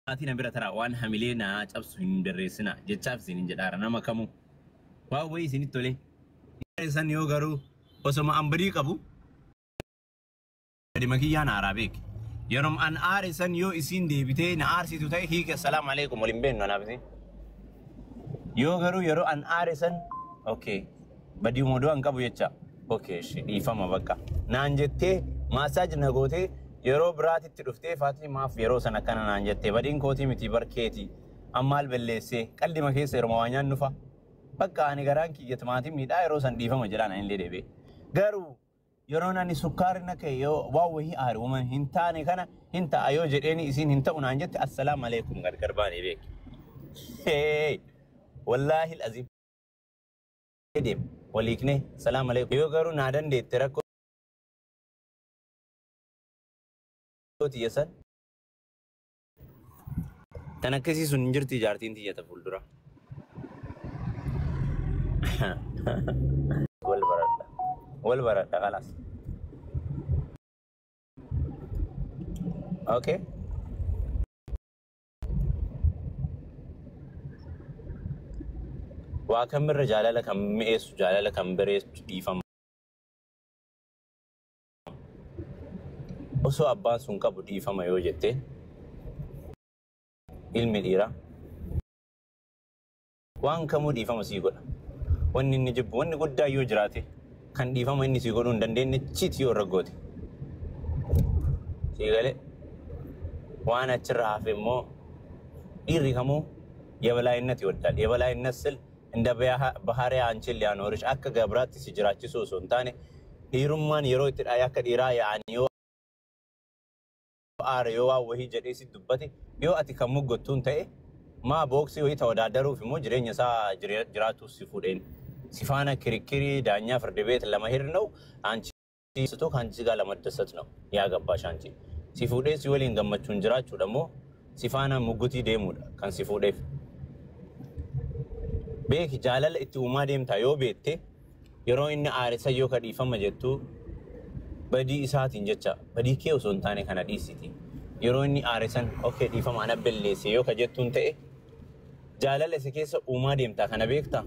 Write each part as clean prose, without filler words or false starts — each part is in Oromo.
Na bira taraa waan hamilee naa cabsu hin barreessina jechaaf isin jedhaara nama kamuu. Waan wayii isinitti tolee. San yoo garuu osoma an badii qabu gadi makiyyaan aaraa beeki. Yeroo an aare san yoo isiin deebitee na aarsitu ta'e hiike assalaamu alaikum waliin beeknu anaaf isin. Yoo garuu yeroo an aare san okay badii modoo an qabu jecha okay ishi dhiifama bakka naan jettee maasaaj na gootee yeroo biraatitti dhuftee faatii maaf yeroo san akkana naan jettee badiin kootii miti barkeeti ammaal balleessee qaldima keessa yeroo waa nyaannu fa bakka ani garaan kiyya maatiin miidhaa yeroo san dhiifama jedhaan ani illee deebi'e. Garuu yeroon ani sukkaarri na ka'e yoo waan wayii aare uuman hin taane kana hin ta'a yoo jedheeni isiin hin ta'u naan jette assalaamu alaikum gargar baanee beeki. Hey, wallaahi azim deem waliikne salaam alaikum yoo garuu naa dandeette rakkoo tiyya san tan akkasii sun hin jirti jaartiin tiyyata fuuldura. Wal baradha. Wal baradha kalaas. Okay. Waa kamirra jaalala kan mi'eessu jaalala kan bareessu dhiifama. Osoo abbaan sun qabu dhiifama yoo jette ilmi dhiiraa waan kamuu dhiifama sii godha. Wanni inni jibbu wanni guddaa yoo jiraate kan dhiifama inni sii godhuu hin dandeenye chiiti yoo irra goote. Sii galee waan achirra hafe immoo dhiirri kamuu የበላይነት ይወዳል። የበላይነት ስል እንደ ባህሪያ አንቺን ሊያኖርሽ akka gabraatti si jiraachisuu osoo hin taane dhiirummaan yeroo itti dhaye akka dhiiraa yaa'an yoo aare yoo waan wahii jedhee si dubbate yoo ati kan muggottuun ta'e maa booksii wayii tawadaaдаruuf immoo jireenya isaa jiraatuuf si fuudheen si faana kirikkirii ዳኛ ፍርድ ቤት ለመሄድ ነው አንቺ ስቶ ከአንቺ ጋር ለመደሰት ነው ያገባሽ አንቺ si fuudhee si waliin gammachuun jiraachuu ደግሞ si faana muggutii deemuudha kan si fuudheef. Beeki jaalala itti uumaa deemtaa yoo beekte yeroo inni aarisa yoo ka dhiifama jettu badii isaatiin jecha badii kee osoo hin taane kana dhiisiti. Yeroo inni aarisan okay dhiifama ana balleesse yoo ka jettuun ta'e jaalala isa keessa uumaa deemtaa kana beektaa?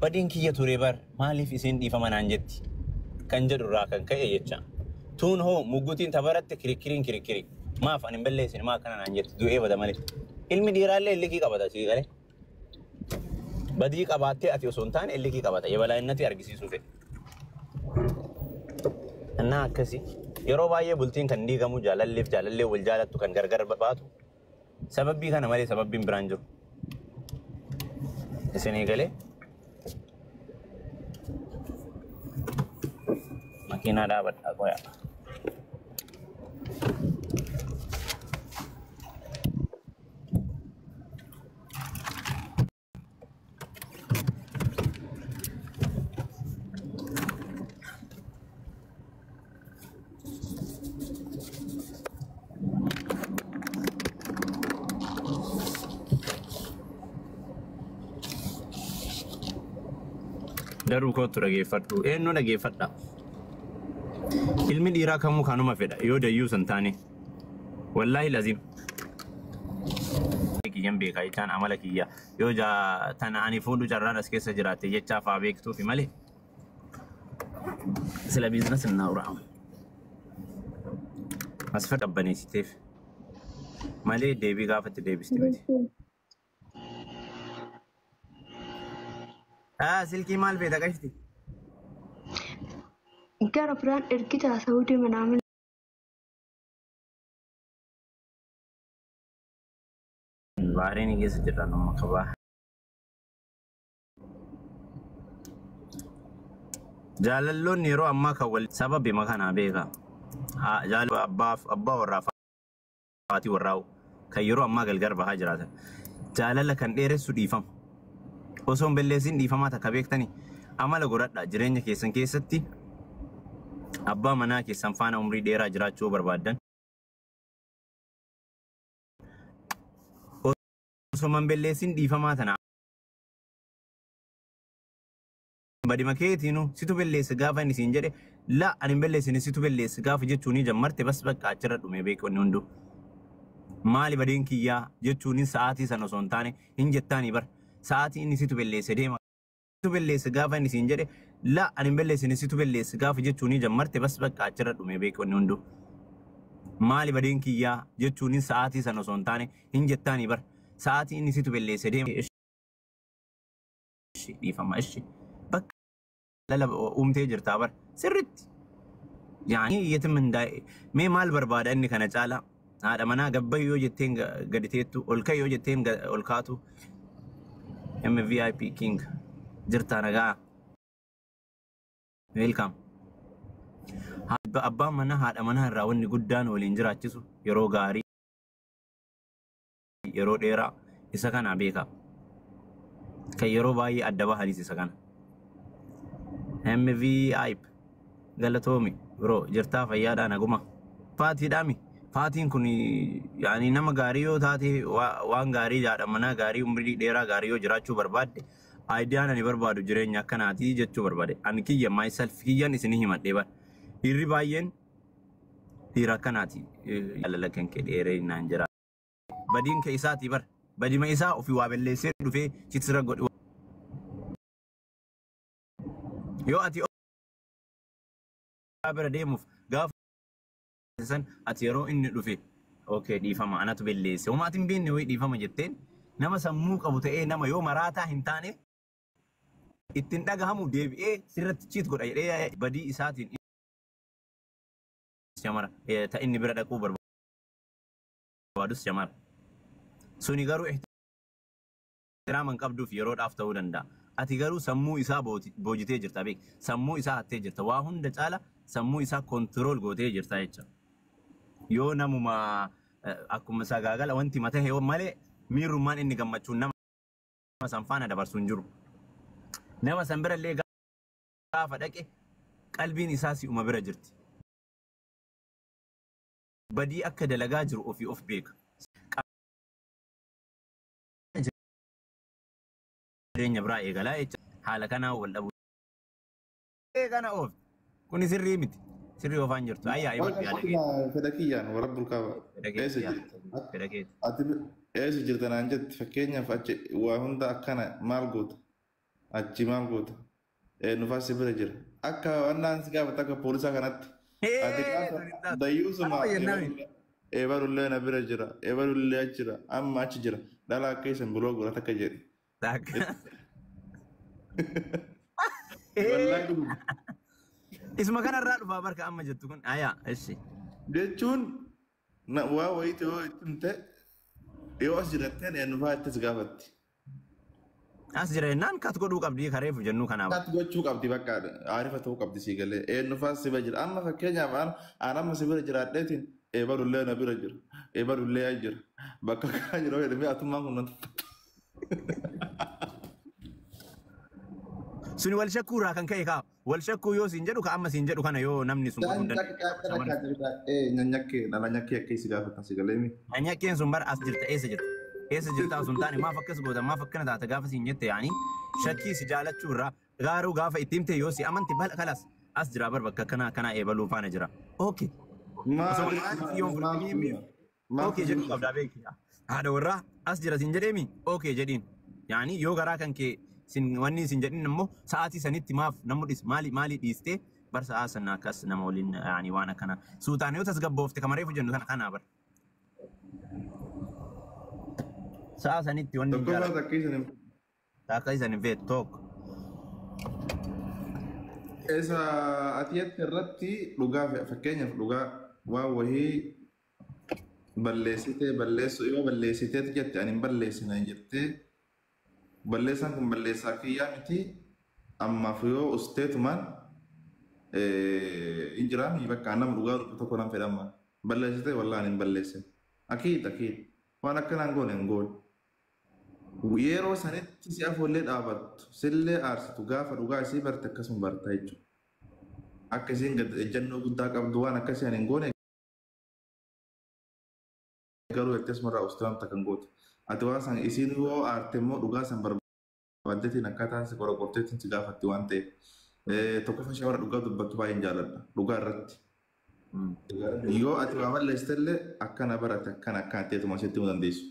Badiin kiyya ture bar maaliif isiin dhiifama naan jetti kan jedhu irraa kan ka'e jecha. Tuun hoo muggutiin tabaratte kirikkiriin kirikkiri maaf ani hin balleessine maa akkana naan jetti du'ee bada malee. Ilmi dhiiraallee illikii qabata sii galee. Badii qabaattee ati osoo hin taane illikii qabata የበላይነት argisiisuu fedhe. እና akkasi yeroo baay'ee bultiin kan diigamu jaalalleef jaalallee wal jaalattu kan gargar baatu sababii kana malee sababbiin biraan jiru. Isinii galee makiinaa dhaabadhaa qoyaa. Daruu kootu dhageeffadhu. Eenyu dhageeffadha? Ilmi dhiiraa kamuu kanuma fedha yoo dayyuu san taane. Wallaahi lazim. Kiyyan beekaa jechaan amala kiyya yoo tana ani fuudhu carraan as keessa jiraatte jechaaf haa beektuufi malee. Sila biizines እናውራ. Asfar qabbaneessiteef malee deebii gaafatti deebisti miti. Silkii maal feeta qashti? Gara biraan ergitaa Saawudii manaamin Bahareen keessa jirra nama qabaa. Jaalalloonni yeroo ammaa kan wal sababima kanaa beeka. Abbaa warraa haatii warraa kan yeroo ammaa gargar bahaa jiraatan. Jaalala kan dheeressu dhiifama. Osoo hin balleessin dhiifamaa takka beektanii amala godhadha jireenya keessan keessatti abbaa manaa keessan faana umrii dheeraa jiraachuu barbaaddan. Osoo hin balleessin dhiifamaa tana badima keetiinu situ balleesse gaafa inni siin jedhe la ani hin balleessine situ balleesse gaafa jechuun ni jammarte bas bakka achirra dhume beeku inni hunduu. Maali badeen kiyyaa jechuun sa'aatii sana osoo hin taane hin jettaanii bar. Sa'aatii inni situ belleesse deema. Situ belleesse gaafa inni siin jedhe la ani hin belleessine situ belleesse gaafa jechuun jammarte bas bakka achirra dhume beeku inni hunduu. Maali badeen kiyyaa jechuun sa'aatii sana osoo hin taane hin jettaanii bar. Sa'aatii inni situ belleesse deema. Ishi dhiifama ishi. Bakka lala uumtee jirtaa bar sirritti. Yaani yetim hindaa'e mee maal barbaada inni kana caala? Haadha manaa gabbayi yoo jetteen gadi teettu, ol ka'i yoo jetteen ol kaatu. MVIP King jirtaa nagaa. Welcome. Abbaan manaa haadha manaa irraa wanni guddaan waliin jiraachisu yeroo gaarii yeroo dheeraa isa kana beeka. Kan yeroo baay'ee adda bahanis isa kana. MVIP galatoomi bro, jirtaa fayyaadhaa naguma. Faatiidhaami. Faatiin kun yaani nama gaarii yoo taate waan gaarii haadha manaa gaarii umrii dheeraa gaarii yoo jiraachuu barbaadde ideaan ani barbaadu jireenya akkanaati jechuu barbaade. Ani kiyya myself kiyyaan isinii himadhee bara. Dhiirri baay'een dhiira akkanaati. Jaalala kan kee dheeree naan jira. Badiin kee isaatii bara. Badima isaa ofii waa balleessee dhufee chitsira godhu. Yoo ati bira deemuuf gaafa san ati yeroo inni dhufe okay dhiifama anatu belleesse. Homaa ati hin beekne wayii dhiifama jetteen nama sammuu qabu ta'ee nama yoo maraataa hin taane ittiin dhagahamu deebi'ee sirratti cheat godha jedhee badii isaatiin shamara ta inni bira dhaquu barbaadus shamara. Suni garuu ihtiraama hin qabduuf yeroodhaaf ta'uu danda'a. Ati garuu sammuu isaa boojitee jirta beek. Sammuu isaa hattee jirta. Waa hunda caala sammuu isaa control gootee jirta jecha. Yoo namuma akkuma sagaagala wanti mata yoo malee miirrummaan inni gammachuun nama san faana dabarsu hin jiru. Nama san bira illee gaafa dhaqe qalbiin isaa si'uma bira jirti. Badii akka dalagaa jiru ofii of beeka. Jireenya biraa eegalaa jecha haala kanaan wal dhabu. Kana oof kuni sirrii miti. Sirrii oofaan jirtu. Ayyaa himadhu yaada kee. Fedha kiyyaan warra bulkaaba. Fedha Eessa keeti yaa. jirta? Fedha keeti. Ati eessa jirta naan jetti? Fakkeenyaaf achi waa hunda akkana maal goota? Achi maal goota? Nufaas si bira jira. Akka wannaan si gaafata akka poolisaa kanatti. Ati gaafa dayyuusuma Kanuma jennaan. eebalullee na bira jira. Eebalullee achi jira. Amma achi jira. Dhala akka isin biroo godhata akka jedhe. Takka. Wallaahi dhuguma. Isuma kanarraa dhufaa barka amma jettu kun. Ayyaa ishi. Jechuun waa wayiiti yoo itti himte yoo as jiratteen eenyufaa itti si gaafatti. As jira jennaan kat godhuu qabdii kareefu jennuu kanaaf. Kat gochuu qabdi, bakka aarifa ta'uu qabdi sii galee. Eenyufaa si bira jira. Amma fakkeenyaaf aan amma si bira jiraadheetiin eebalullee na bira jira. Eebalullee as jira. Bakka kana jira jedhamee atummaan kun nan Suni wal shakkuu irraa kan ka'e kaa. Wal shakkuu yoo siin jedhu ka amma siin jedhu kana yoo namni sun godhuu hin danda'u. Nyakkee dhala nyakkee akka si gaafatan si galee mi. Nyakkeen sun bara as jirta, eessa jirta? Eessa jirta osoo hin taane maaf akkas goota, maaf akkana taata gaafa siin jette yaani shakkii si jaalachuu irraa garuu gaafa itti himte yoo si amante bal kalas as jira bar bakka kana kana eebaluu faana jira. Okay. Osoo maaliif yoo fudhatanii okay jedhuu qabdaa beeki. Haadha warraa as jira siin jedheemi okay jedhiin. Yaani yoo garaa kan kee sin wanni sin jedhin immoo sa'aatii sanitti maaf nama dhis maali maali dhiistee bar sa'aa sana akkas nama waliin yaani waan akkana suutaan yoo tasgabboofte kamareefu jennu kana kanaa bar. Sa'aa sanitti wanni hin Tokkoffaa jaalatu. takka isin Akka isan hin feetu tokko. Isa ati jette irratti dhugaa fakkeenyaaf dhugaa waan wahii balleessitee balleessu yoo balleessiteet jette ani hin balleessine jettee balleessaan kun balleessaa kiyyaa miti ammaaf yoo usteetumaan hin jiraami bakka nama dhugaa dubbu tokko nan fedhamma balleessitee wallaahi ani hin balleessine akiid akiid waan akkanaan goone hin goone. Yeroo sanitti si afoollee dhaabattu sillee aarsitu gaafa dhugaa isii barte akkasuma barta jechuudha. Akka isiin gad ejjennoo guddaa qabdu waan akkasii ani hin goone garuu jettee asumarraa ustee wanta kan gootu. Ati waan san isiin yoo aarte immoo dhugaa san barbaaddeetiin akkaataan si qoraqorteetiin si gaafatti waan ta'eef. Tokkoffaa shamara dhugaa dubbattu baay'een jaaladha dhugaa irratti. Yoo ati waa balleessitellee akkana barate, akkana akkana ta'eetuma sitti himuu dandeessu.